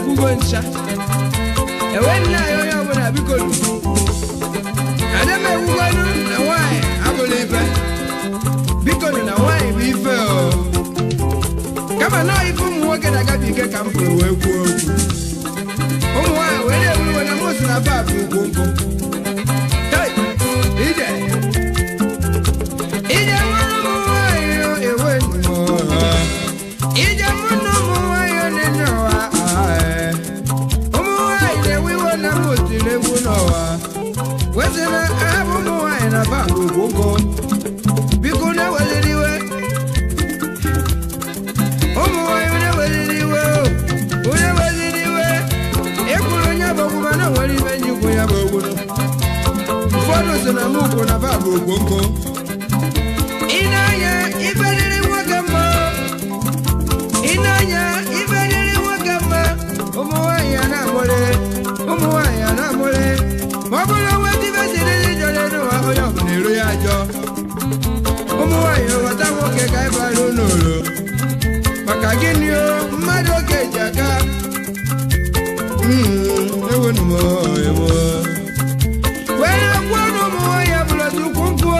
Ekwugo ncha enwe nna ya onye ọbụla biko adị m ekwugonu na nwaanyị abụla ife biko na nwaanyị bụ ife o kama na ife ụmụ nwoke na-agabiga ka m pụrụ wee kwuo okwu ụmụ nwaanyị wee na-ewuwe na mụ si na fa bụ ugwu nkwụ. Ije ije mụrụ ụmụ nwaanyị ewe ije mụrụ ụmụ nwaanyị na-enye ụwa ụmụ nwaanyị na-ewe iwe na mụ tiri egwu n'ụwa wesị na ahapụ ụmụ nwaanyị na fa bụ ugwu nkwụ biko na-eweliri iwe ụmụ nwaanyị na-eweliri iwe onye weliri iwe ekwuru onye bụ okwu mana o nwere ibe njikwu ya bụ okwu ụfọdụ sị na mụ kwuru na fa bụ ugwu nkwụ. Ị na-anya ife dịrị nwoke mma ị na-anya ife dịrị nwoke mma ụmụ nwaanyị a na-amụrị ụmụ nwaanyị a na-amụrị ma ọ bụrụ nweta ife siri dị jọrọ n'ụwa onye ọbụla eru ya ajọ ụmụ nwaanyị ghọta nwoke ka ị bara n'ụlọ maka gịnị o mmadụ oke ji aka ewenu m ewo were kwuo na ụmụ nwaanyị abụrụ otu ukwu nkwụ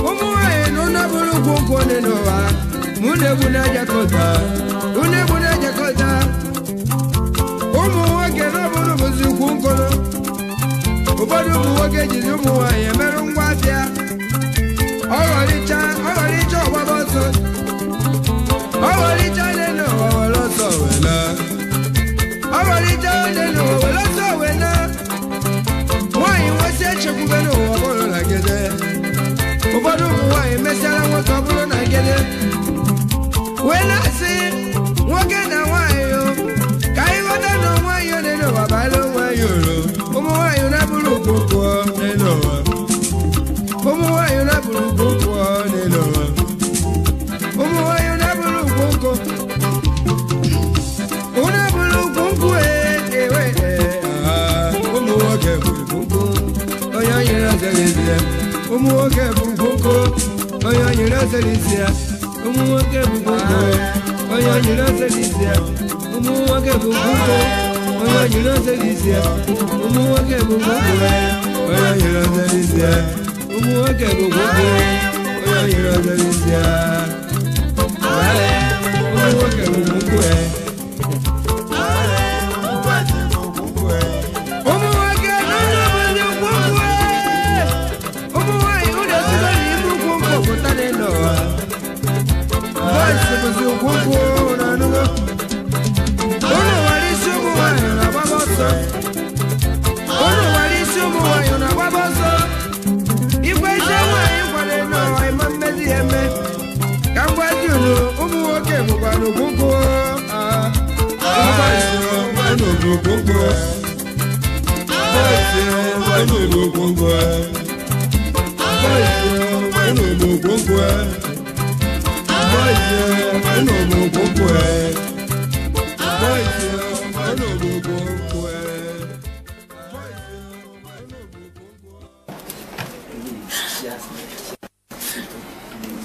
ụmụ nwaanyị na ụlọ bụrụ ukwu nkwụ dị n'ụwa ma unu egbu na-ajakọta unu egbu na-ajakọta ụmụ nwoke na ọbụrụ bụzi ukwu nkụrụ ụfọdụ ụmụ nwoke jizi ụmụ nwaanyị emerụ ngwa afịa ọghọrịcha ọghọrịcha ọgbaba ọsọ ọghọrịcha nene ụwa were ọsọ wela ọghọrịcha nene ụwa were ọsọ wela nwaanyị nwesị echekwube n'ụwa ọ bụrụ na gede ụfọdụ ụmụ nwaanyị mesịara nwoke ọ bụrụ na gede wee na-asị nwoke na nwaanyị o ka anyị ghọta na nwaanyị nene ụwa bara onwe anyị uru ụmụ nwaanyị na-abụrụ ukwu nkwụ nene ụwa ụmụ nwaanyị na-abụrụ ukwu nkwụ nene ụwa ụmụ nwaanyị na-abụrụ ukwu nkwụ unu abụrụ ukwu nkwụ ewe ụmụ nwoke bụ ukwu nkwụ onye anyere asịrị isi ya ụmụ nwoke bụ ukwu nkwụ onye anyere asịrị isi ya ụmụ nwoke bụ ukwu nkwụ onye anyere asịrị isi ya ụmụ nwoke bụ ukwu nkwụ onye anyere asịrị isi ya ụmụ nwoke bụ ukwu nkwụ onye anyere asịrị isi ya ụmụ nwoke bụ ukwu nkwụ onye anyere asịrị isi ya ụmụ nwoke bụ ukwu nkwụ. Ụmụ nwoke na ụlọ bụ ukwu nkwụ ụmụ nwaanyị ụlọ esigo n'ime ukwu nkwụ pụta n'ụwa bọịsị bụzi ukwu nkwụ na anụgo ụlọ nwere isi ụmụ nwaanyị na-agbaba ọsọ ụlọ nwere isi ụmụ nwaanyị na-agbaba ọsọ igwe isi nwaanyị kwado n'ụwa ịma mmezi ya eme ka m gwazi unu ụmụ nwoke bụkwa n'ukwu nkwụ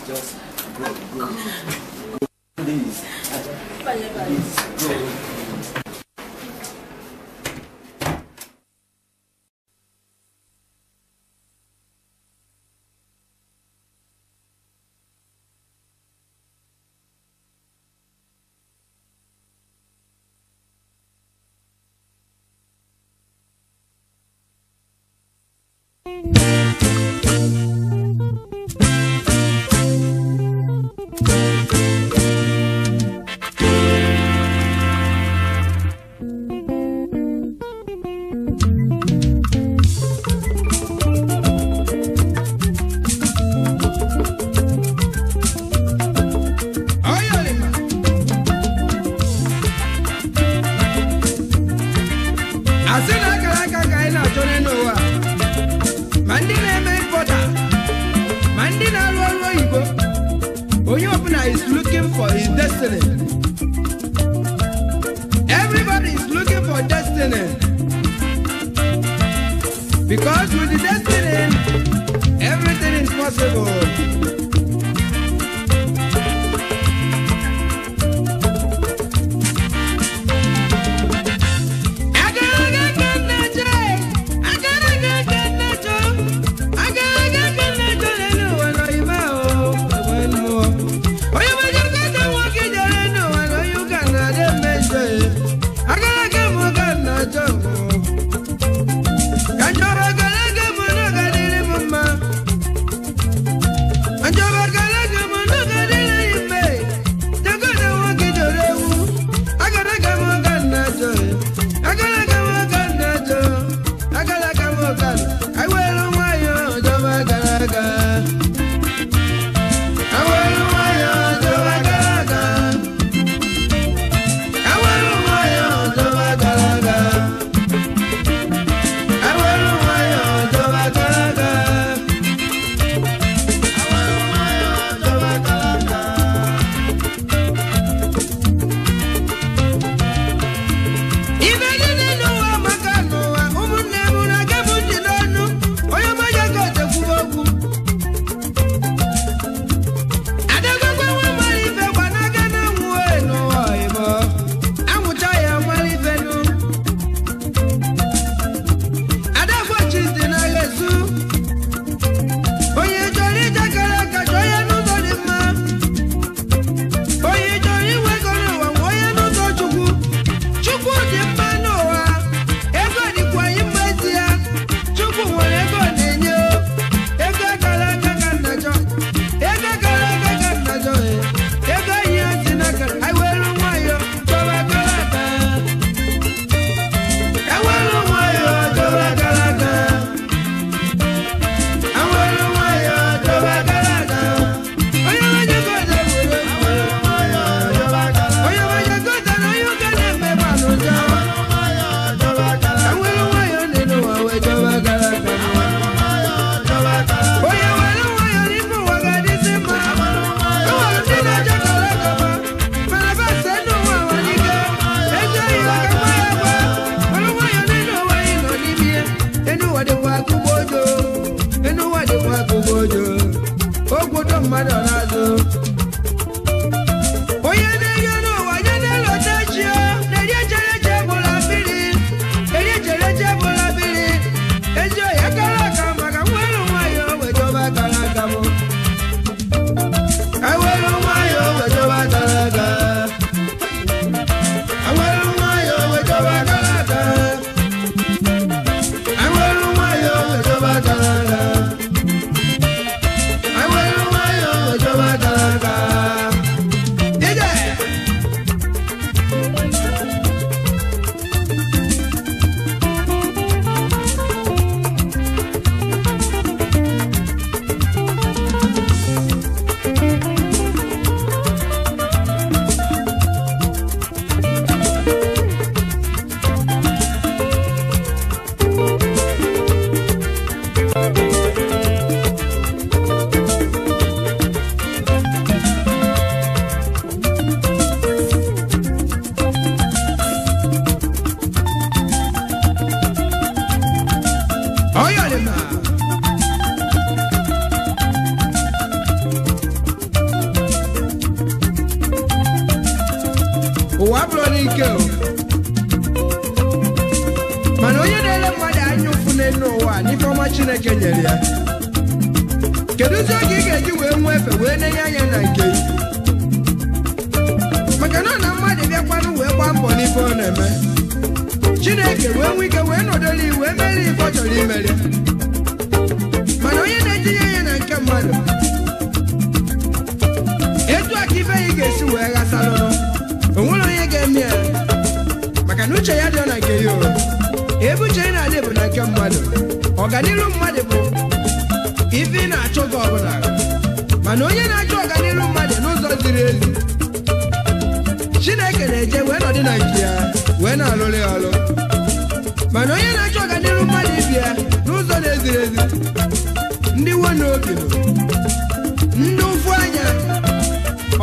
Just go, go, go. Please, please, go. Asị na akara aka ka anyị na-achọ n'ụwa ma ndị na-eme ịpọta ma ndị na-arụ ọrụ oyibo onye ọbụla is looking for his destiny. Everybody is looking for destiny because with the destiny everything is possible. Abụrụ n'ike o. Mana onye na-ele mmadụ anya ụfụ n'elu ụwa n'ife ọma Chineke nyere ya, kedụzi oge ị ga-eji wee nwee efe wee nenye anya na nke gị? Maka na ọ na mmadụ bịakwanụ wee gbaa mbọ n'ife ọ na-eme, Chineke wee nwee ike wee nọdụrụ wee merie ife ọ chọrọ imeri. Mana onye na-etinye anya na nke mmadụ, etu a ka ife ya ga-esi wee ghasalụrụ, o nwere onye ga-eme ya, maka na uche ya dị na nke ya o. Ebe uche ya na-adị bụ na nke mmadụ. Ọganiru mmadụ bụ ife ị na-achọ gị ọbụla, mana onye na-achọ ọganiru mmadụ n'ụzọ ziri ezi, Chineke na-eje wee nọdị na nke ya wee na-alụrụ ya ọlụ. Mana onye na-achọ ọganiru mmadụ ibi ya n'ụzọ na-eziri ezi, ndị wo n'obi, ndị ụfụ anya,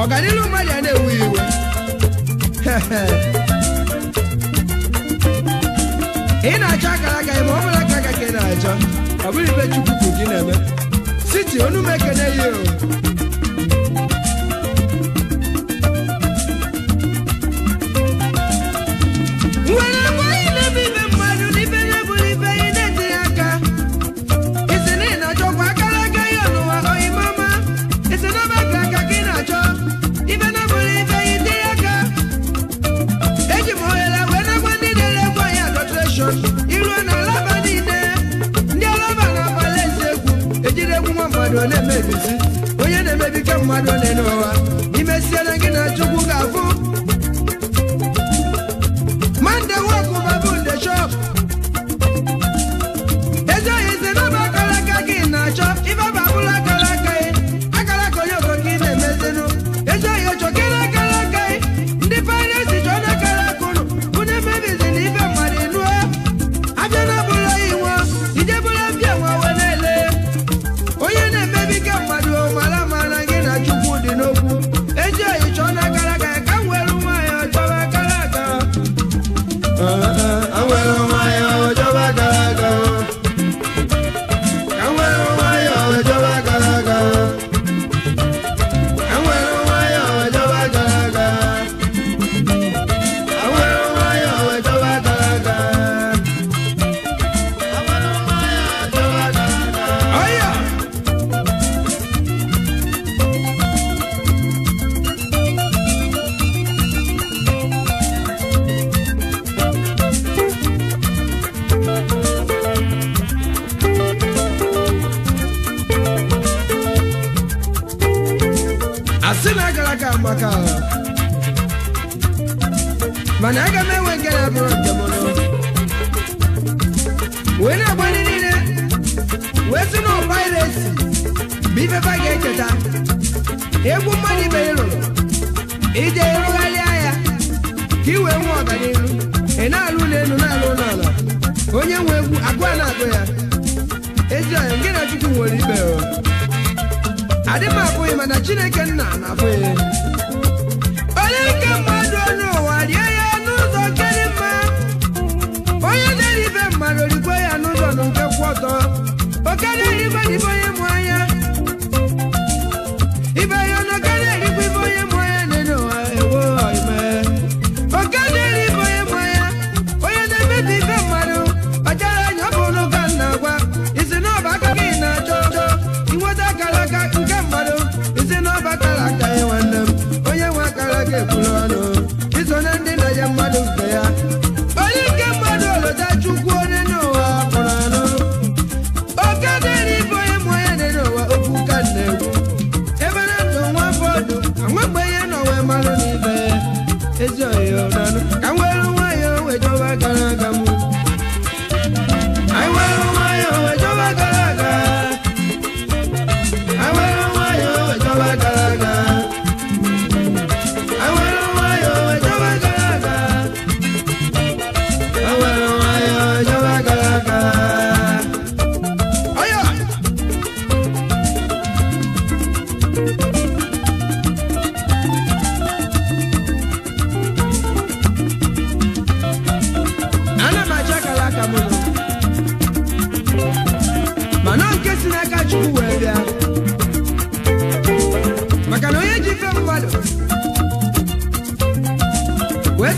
ọganiru mmadụ a na-ewu iwe. Ị na-achọ akara aka gị, ma ọ bụrụ aka aka ka ị na-achọ, ọ bụrụ ibe Chukwu kwuru gị na-eme. Siti onu m ekene ya o. Nwere enweghị na-eme ibe mmadụ n'ibe na-eburu ibe ị na-etinye aka. Isi na ị na-achọkwa akara aka ya n'ụwa oyi mama. Isi na ọba aka aka ka ị na-achọ ibe na-eburu ibe ị tinye aka. Eji m ohere wee nakwa ndị na-ere egwu anyị adọtreshọn iruo na alaba niile. Ndị alaba na-abalị ezi egwu ejiri egwu nwa mmadụ ọ na-emebisi onye na-emebi ka mmadụ na-ene ụwa imesiere gị na Chukwu ga-afụ. Man dey work babu in the shop. Ezi oyi si n'ọba akara aka gị na-achọ ife bụ abụrụ akara aka gị, akara aka onye ọzọ ka ị na-emezinu. Ezi oyi chọkere akara aka gị, ndị pairesi chọọ na akara aka ụnụ, unu emebizi na ife mmadụ ịnụọ. Abịa na bụrụ iwe, ije bụrụ mbịa nwa wee na-ele. Onye na-emebi ka mmadụ mara mara gị na Chukwu dị n'okwu. Ezi oyi chọọ na akara aka ya ka m were nwayọọ chọba akara aka. Asị na akara aka amaka, mana aga m enwe nke na-abụrụ nke m nụ. Wee na-agba ndị niile wee sị na pairesi bụ ife fa ga-eketa. Egwu mmadụ ibe ị lụrụ ije rụgharịa ya ka ị wee nwee ọganiru. Ị na-alụ ụlọ elu na-alụ ụlọ ala, onye nwe egwu agụ a na-agụ ya. Ezi ọyị nke na Chukwu nwere ibe o. Adị m abụghị, mana Chineke nna na-abụghị. Onye nke mmadụ n'ụwa rie ya n'ụzọ nke dị mma, onye na-eri ibe mmadụ rigwe ya n'ụzọ na nke kwụ ọtọ. Oke na-erigwe ibe onye mụ anya, ibe ya na oke na-erigwe ibe onye mụ anya n'elu ụwa ewo ime. Oke na-eri ibe onye mụ anya, onye na-emebi ibe mmadụ kpachara anya, ọ bụ n'ụka nna gwa isi na ọba aka gị na-achọ inweta akara aka nke mmadụ. Isi na ọba akara aka ya nwanne m, onye nwe akara aka ekwuru ọnụ iso na ndị na-enye mmadụ nke ya. Onye nke mmadụ olota Chukwu onye n'ụwa pụrụ anụ. Oke dịrị ibe onye mụ onye dị n'ụwa okwu ka na-ekwu. Ebe na ndụ nwa bọọdụ anwa mgbe ihe nọ wee marụ n'ibe. Ezi oyi nanụ ka m were nwayọọ wee chọba akara aka m. Anyị were nwayọọ wee chọba akara aka. Anyị were nwayọọ wee chọba akara aka. Anyị were nwayọọ wee chọba akara aka. Anyị were nwayọọ wee chọba akara aka. Ọyọ! Ana m achọ akara aka m nụ. Mana nke si n'aka Chukwu wee bịa, maka na onye ji ife mmadụ wee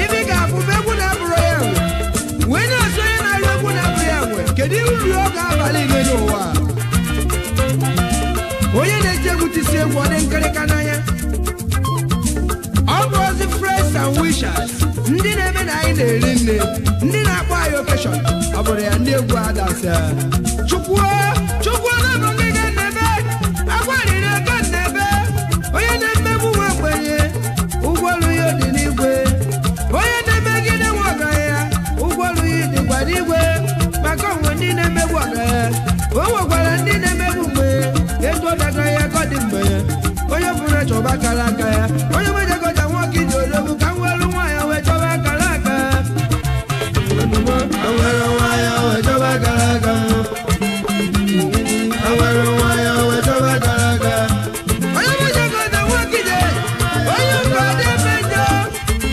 Ibe ị ga-afụ bụ egwu na-abụrụ ya nwe wee na-asụ onye na-arụ egwu na-abụrụ ya nwe. Kedu uru ọ ga-abalị ime n'ụwa? Onye na-eti egwu tisi egwu ọ dị nkịrịka n'anya. Ọ bụ ozi friends and wishers, ndị na-eme na anyị na-eri nne, ndị na-akpọ anyị occasion, ọ bụrụ ya ndị egwu adasị. Chukwu Chukwu na-abụ gị ga na-eme agwarịrị aka na-ebe onye na-emegbu nwa ogbenye, ụgwọ ọrụ ya dị n'igwe. Onye na-emegide nwa ọgaranya, ụgwọ ọrụ ya dịkwa n'igwe. Maka onwe ndị na-emegbu ọgaranya, o nwekwara ndị na-emegbu mgbe ego dagara ya ka ọ dị mgbe ya. Onye bụrụ chọba akara aka ya, onye mejegọja nwoke iji odogwu ka m welu nwaanyị wee chọba akara aka. Nwere nwaanyị wee chọba akara aka. Nwere nwaanyị wee chọba akara aka. Onye mejegọja nwoke ije, onye ụka dị eme njọ.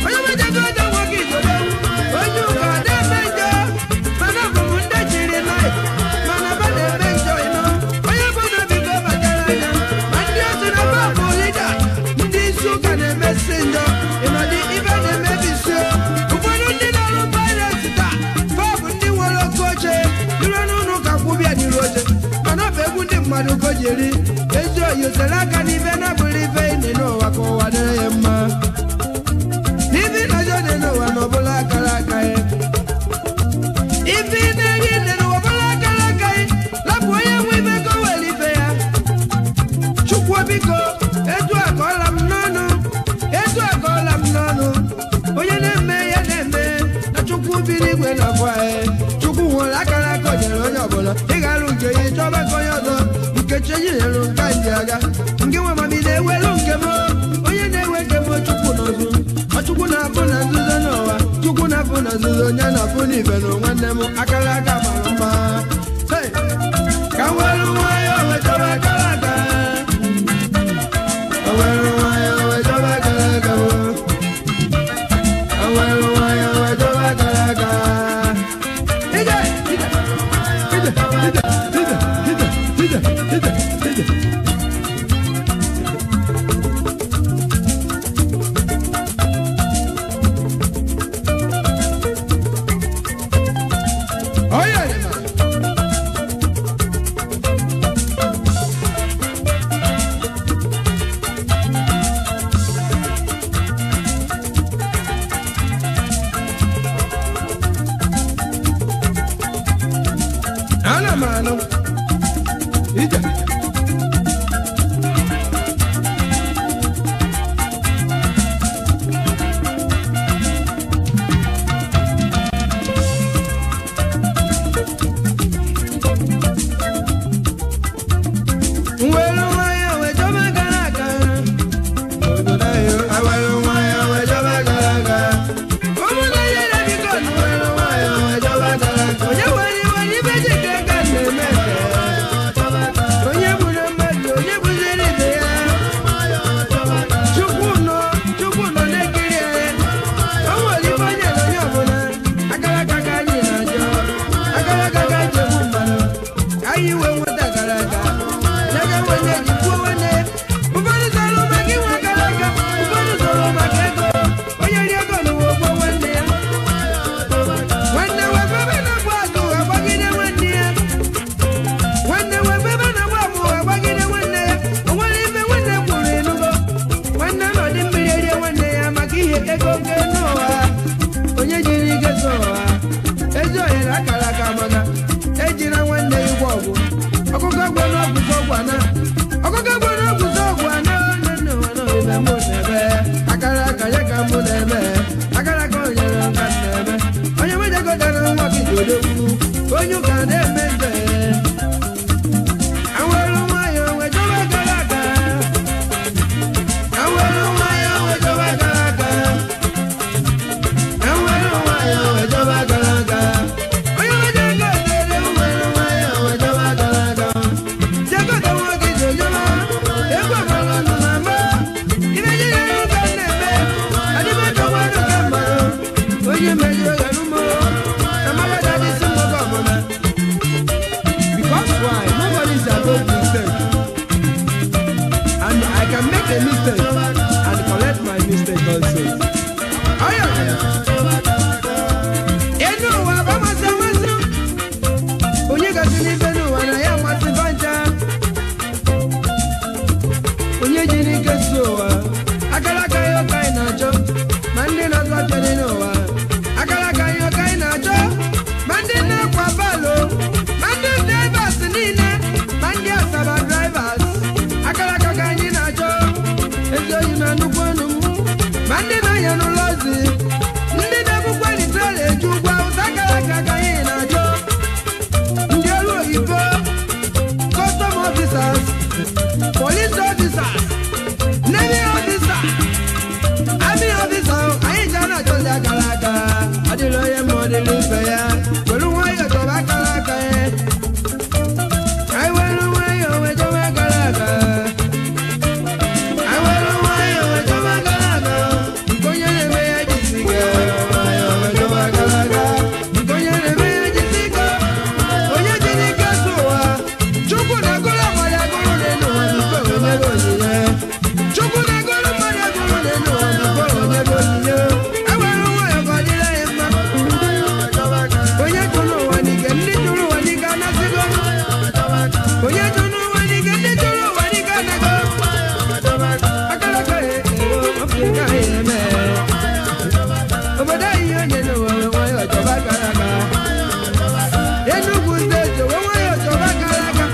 Onye mejegọja nwoke ije odogwu, onye ụka dị eme njọ. Mana bụ m ndị chiri naị, mana ba na-eme njọ ịnọ. Onye bụ na biko batara anya, ma ndị otu na ba bụ lida, ndị isi ụka na-emesi njọ. Ịnọdị ibe na-emebisi. Ụfọdụ ndị na-arụ pireti taa, fa bụ ndị nwere oke oche, iru n'ụlọ ụka kwụbịa n'iru oche. Mana ọ bụ egwu ndị mmadụ ka o ji eri. Ezi oyi sere aka n'ibe na-abụrụ ife ị n'ụwa ka ụwa dịrị ya mma. N'ife ị na-ajọ dị n'ụwa na ọbụla akara aka ya. Ife ị na-eri nne n'ụwa ọbụla akara aka ya. Lapụ onye nwe ibe ka o were ife ya. Chukwu biko, etu a ka ọla m n'ọnụ, etu a ka ọla m n'ọnụ. Onye na-eme ya na-eme, na Chukwu biri igwe na afọ anyị. Chukwu nwere akara aka o nyere onye ọbụla. Ị ga-alụ nke ya, chọba nke onye ọzọ. Nkechi nyere nke anyị ji aga. Nke nwe mami na-ewelu nke m. Onye na-ewe nke m Chukwu n'ọzọ. Ọ Chukwu na-afụ na nzuzo n'ụwa. Chukwu na-afụ na nzuzo, onye na-afụ n'ibe na nwanne m. Akara aka mara mma. Hey! Ka m welu nwayọọ wee chọba akara aka. Ka m welu nwayọọ wee chọba akara aka m. Ka m welu nwayọọ wee chọba akara aka. Ije! Ije! Ije! Ije! Ije! Ije! Ije! Ije! Oye! Ana m anụ. Ije! Nwere nwayọọ wee chọba gara aga. Nwere nwayọọ wee chọba gara aga. Ụmụ Naịjirịa biko, nwere nwayọọ wee chọba gara aga. Onye were iwe n'ibe ji ka ego na-eme eke. Onye gburu mmadụ, onye gbuziri ibe ya. Chukwu nọ, Chukwu nọ na-ekiri ya. O nwere ife onye na onye ọbụla. Akara aka ka anyị na-achọ. Akara aka ka anyị egbu mmadụ. Ka anyị wee nweta akara aka. N'aka nwanne ji kwuo nwanne. Ụfọdụ zọrọ maka inwe akara aka. Ụfọdụ zọrọ maka ego. Onye rie ego n'ụwa ogbuo nwanne ya. Nwanne wee ebe na-agba azụ agbagide nwanne ya. Nwanne wee ebe na-agba amụ agbagide nwanne ya. O nwere ife nwanne kwuru ịnụgo. Nwanne nọ dị mmiri erie nwanne ya maka ihe ego nke n'ụwa. Onye jiri ike zụ ụwa. Ezi ohere akara aka maka ejira nwanne ya ụgwọ ọgwụ. Ọkụkọ gwe n'ọgwụzọ ọgwụ ana. Ọkụkọ gwe n'ọgwụzọ ọgwụ ana. Onye n'ụwa nọ ebe mụ na-ebe. Akara aka ya ka mụ na-eme. Akara aka o nyere nka m na-eme. Onye mejegọtara nwa gị ji odogwu. Onye ụka na-eme nze. Awelu nwayọọ wee chọba akara aka. Awelu nwayọọ wee chọba akara aka. Awelu nwayọọ wee chọba akara aka. Onye mejegọtara nwere nwayọọ wee chọba akara aka. Jegọta nwa gị ji ojoma. Egwu amara nọ na mma. Ibe ji ya ụka na-eme. Adịmọchọ nwanụ ka mmanụ. Onye mejọ ya n'ụmụ. Amara dadị si mgbọgọ ọbụla. Because why? Nobody is above mistake. And I can make a mistake and correct my mistake also. Ayo! dịrị ibe ya were nwayọọ chọba akara aka ya. Anyị were nwayọọ wee chọba akara aka. Anyị were nwayọọ wee chọba akara aka. Nke onye na-eme ya jisi ike. Nwayọọ wee chọba akara aka. Nke onye na-eme ya jisi ike. Onye ji n'ike sụ ụwa. Chukwu na-agụrụ mmadụ agụrụ n'elu ụwa bifo onye gị onyinye. Chukwu na-agụrụ mmadụ agụrụ n'elu ụwa bifo onye gị onyinye. Ewere nwayọọ ka ọ dịrị anyị mma. Onye tụrụ ụwa n'ike, ndị tụrụ ụwa n'ike anasịgo. Onye tụrụ ụwa n'ike, ndị tụrụ ụwa n'ike anago. Akara aka ya ewo, ọ bụ nke anyị na-eme. Obodo anyị onye n'ụwa wee nwayọọ chọba akara aka. Enugu steeti wee nwayọọ chọba akara aka.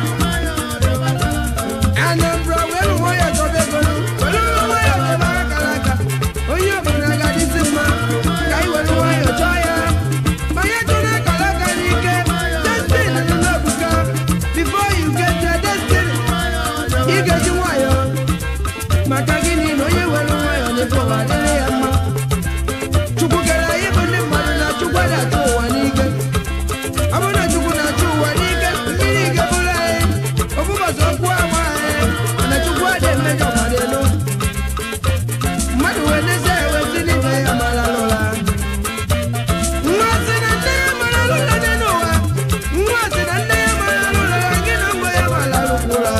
Anambra wee nwayọọ chọba ego, were nwayọọ chọba akara aka. Onye ọbụla ga-adịsị mma ka anyị were nwayọọ chọọ ya. Onye tụrụ akara aka n'ike, destiny dị n'ebuka. Before you get your destiny, ị ga-eji nwayọọ. Maka gịnị na onye were nwayọọ n'ebe ụwa adịrị ya mma. Chukwu kere anyị bụ ndị mmadụ na Chukwu na-achụ ụwa n'ike. Ọ bụrụ na Chukwu na-achụ ụwa n'ike, mmiri ga-eburu anyị. Ofu ụbọchị okwu ama anyị, mana Chukwu adịghị emejọ mmadụ elu. Mmadụ wee n'ezie ya wee sị n'ibe ya mara lụla. Nwa sị na nne ya mara lụla dị n'ụwa. Nwa sị na nne ya mara lụla, gị na ngwa ya mara lụkwụla.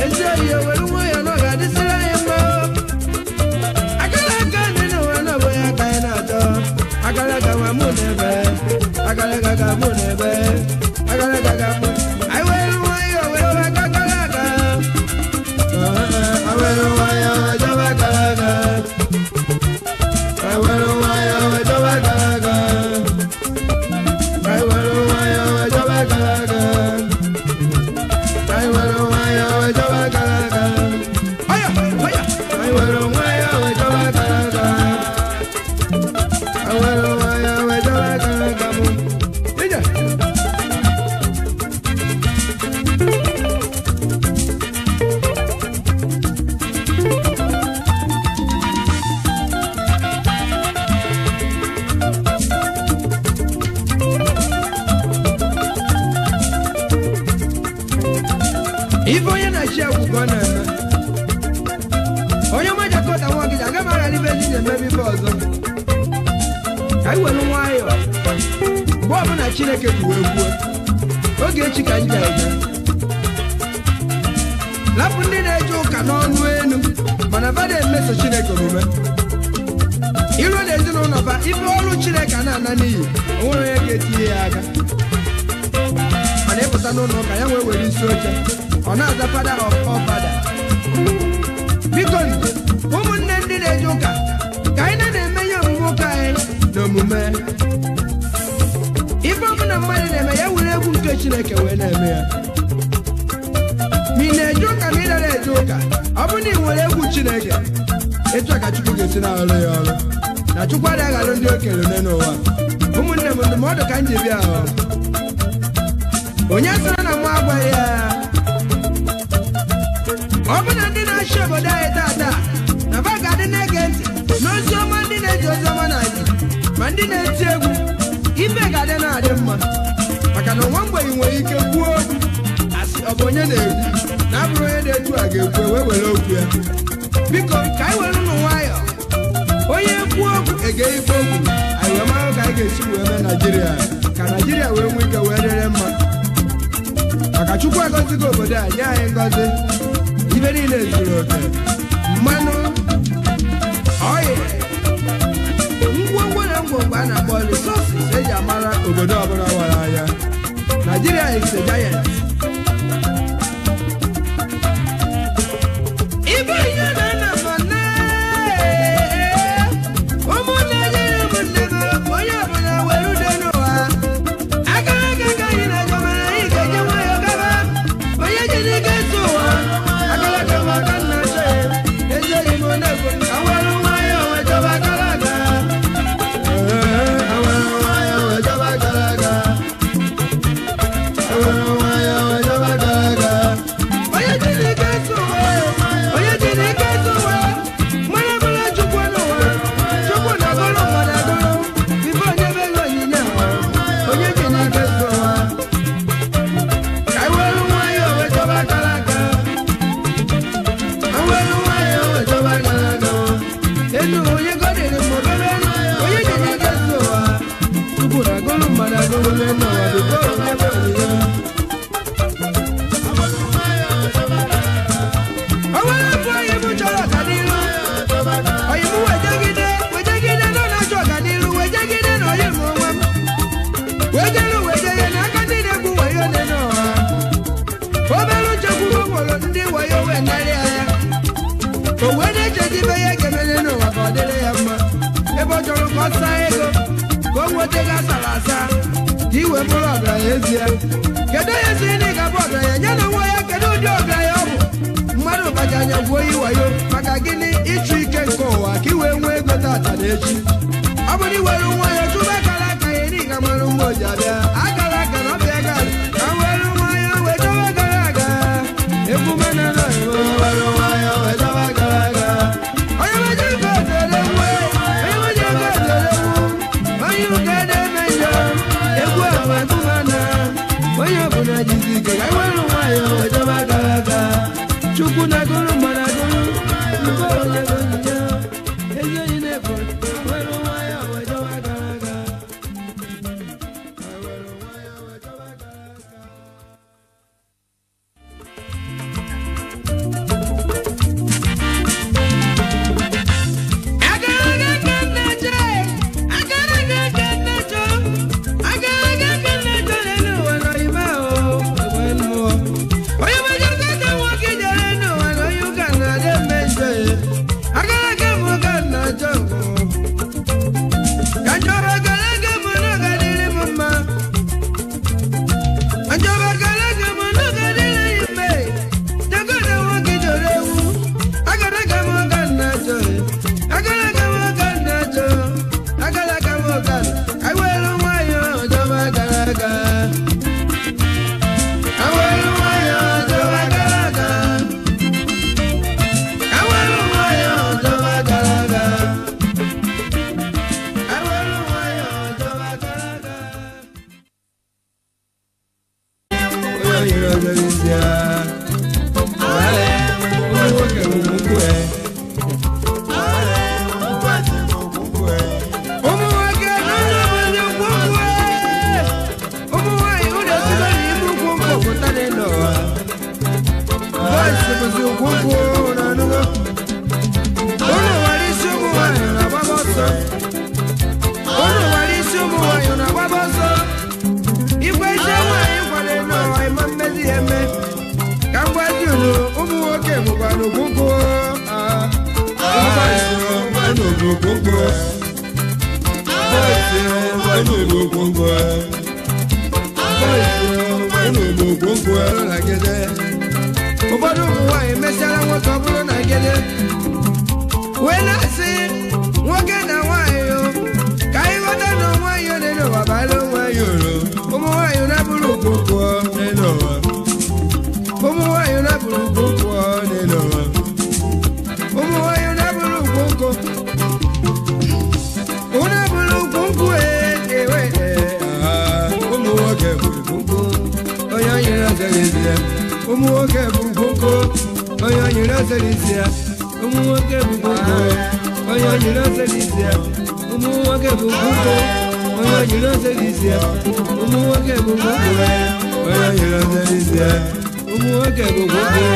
Ezi oyi o were nwayọọ na ọ ga-adịsịrị anyị mma. Akara aka dị n'ụwa na ọ bụ ya ka anyị na-achọ. Akara aka nwa mụ n'ebe. Akara aka ka mụ n'ebe. Akara aka ka mụ. Anyị were nwayọọ were aka akara aka. Anyị were nwayọọ wee chọba akara aka. Anyị were nwayọọ wee chọba akara aka. Anyị were nwayọọ wee chọba akara aka. Anyị were nwayọọ wee chọba akara aka. Ọya, ọya. Anyị were nwayọọ wee chọba akara aka. Anyị were nwayọọ wee chọba akara aka mụ. Ije. Ife onye na-achị agwụ ka ọ na-eme. Onye ọma Jakọta nwa gị aga m aghara ibe ndị na-emebe ife ọzọ. Ka anyị were nwayọọ mgbe ọbụla Chineke kwuo kwuo oge echi ka anyị ga-eje. Lapụ ndị na-eje ụka n'ọnụ elu mana fa na-emeso Chineke omume. Iru na ezinụlọ fa ife ọrụ Chineke a na-ana n'iyi, o nwere onye ga-etinye ya aka. Mana ịpụta n'ụlọ ụka ya wee were isi oche ọ na-aza fada of all fada. Biko ụmụnne ndị na-eje ụka ka anyị na-eme ihe omume ụka anyị na omume. Ife ọbụla mmadụ na-eme ya were egwu nke Chineke wee na-eme ya. Ma ị na-eje ụka ma ị nara eje ụka, ọ bụrụ na ị nwere egwu Chineke, etu a ka Chukwu ga-esi na-arụ ya ọrụ. Na Chukwu adịghị aghalụ ndị okenye one n'ụwa. Ụmụnne m, ndụmọdụ ka m ji bịa ahụ. Onye sịrị na mụ agwaghị ya. Ọ bụ na ndị na-achị obodo anyị taata na fa ga-adị na-ege ntị n'ozi ọma ndị na-eji ozi ọma na-adị ma ndị na-eti egwu ife ga-adị na-adị mma maka na nwa mgbei nwere ike kwuo okwu asị ọ bụ onye na-ekwu na abụrụ onye na-etu a ga-ekwu wee were okwu ya. Biko ka anyị were ụnụ nwayọọ onye kwuo okwu ege ife okwu anyị wee mara ka anyị ga-esi wee mee Naijiria ka Naijiria wee nwee ike wee dịrị mma. Maka Chukwu agọzigo obodo a nye anyị ngọzi ibe niile zuru oke mmanụ ọyị ngwongwo na ngwongwo a na-akpọ resources eji amara obodo ọbụla wara anya. Nigeria is a giant. Ibe ihe na-ana ma nne ụmụ Naijiria ụmụnne m onye ọbụla were udo n'ụwa. Akara aka ka anyị na-achọ mana anyị ga-eji nwayọọ gaba. Onye ji n'ike ntụ ụwa akara aka m aka nna achọ ya. Ezi oyi m na-ekwu ka m were nwayọọ wee chọba akara aka. Ee, were nwayọọ wee chọba akara aka. Were nwayọọ n'ụwa biko onye bụ onyinye. O nwere afọ onye m chọrọ ọganiru. Onye m wejegide wejegide nọ na-achọ ọganiru wejegide na onye m onwe m. Wejelu wejeye n'aka ndị na-egwu wayo dị n'ụwa. Obere nchekwube gwụrụ ndị wayo wee narị anya. O wee na-echezibe ihe ga-emere n'ụwa ka ọ dịrị ya mma. Ebe ọ chọrọ ka ọ saa ego ka o nweta ego asara asa ka iwe bụrụ ọgaranya ezie. Kedu onye si na ị ga-abụ ọgaranya ya na onwe ya kedu ụdị ọgaranya ọ bụ? Mmadụ kpacha anya gwuo yi wayo maka gịnị ịchụ ike nke ụwa ka i wee nwee ego tata na echi. Ọ bụrụ iwere nwa ya chụba akara aka ya ị ga-amarụ mgbe o ji abịa. Akara aka na ọbịa gara ka were nwa ya wee chọba gara aga. Egwu mana na were nwa ya wee chọba gara aga. Onye nweje ego dere nwe, onye nweje ego dere nwu, onye ụka na-eme njọ, egwu agbagụmana, onye ọbụla jizi ike ka were nwa ya wee chọba gara aga. Chukwu na-agụrụ mmadụ agụrụ, nke onye bụ onyinye, ezi onye na-efu, were nwa ya wee chọba gara aga. Were nwa ya wee chọba gara aga. Ụfọdụ ụmụ nwaanyị emesiala nwoke ọ bụrụ na gịnị wee na-asị nwoke na nwaanyị o ka anyị ghọta na nwaanyị ole n'ụwa bara onwe ya uru. Ụmụ nwaanyị na-abụrụ ukwu n'ụwa. Ụmụ nwaanyị na-abụrụ ukwu n'ụwa. Ụmụ nwaanyị na-abụrụ ukwu. Unu abụrụ ukwu ewe ụmụ nwoke bụ ukwu onye nyere ọzọ ya. Ụmụ nwoke bụ nkwonkwo onye nyere ọzọ isi ya. Ụmụ nwoke bụ nkwonkwo onye nyere ọzọ isi ya. Ụmụ nwoke bụ nkwonkwo onye nyere ọzọ isi ya. Ụmụ nwoke bụ nkwonkwo onye nyere ọzọ isi ya. Ụmụ nwoke bụ nkwonkwo.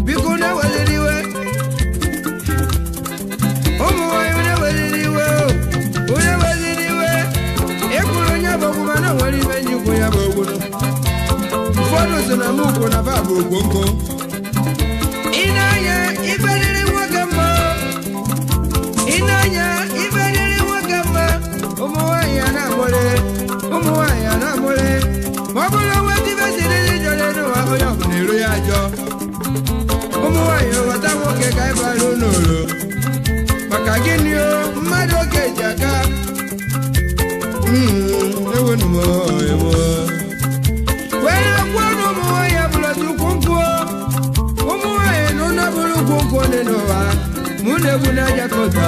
Biko na-eweliri iwe Ụfọdụ si na mụ kwụ na fa bụ okwo nkụ. Ị na-anya ife dịrị nwoke mma, ị na-anya ife dịrị nwoke mma, ụmụ nwaanyị a na-amụrị, ụmụ nwaanyị a na-amụrị. Ma ọ bụrụ nweta ife siri dị jọrọ n'ụwa, onye ọbụla eru ya ajọ. Ụmụ nwaanyị ghọta nwoke ka ị bara n'ụlọ. Maka gịnị o, mmadụ oge ji aka. Ewenu m ewo. Were kwuo na ụmụ nwaanyị abụrụ tukwu nkwuo. Ụmụ nwaanyị na ụlọ bụrụ ukwu nkwụ dị n'ụwa. Mụ na-egbu n'aja kọta.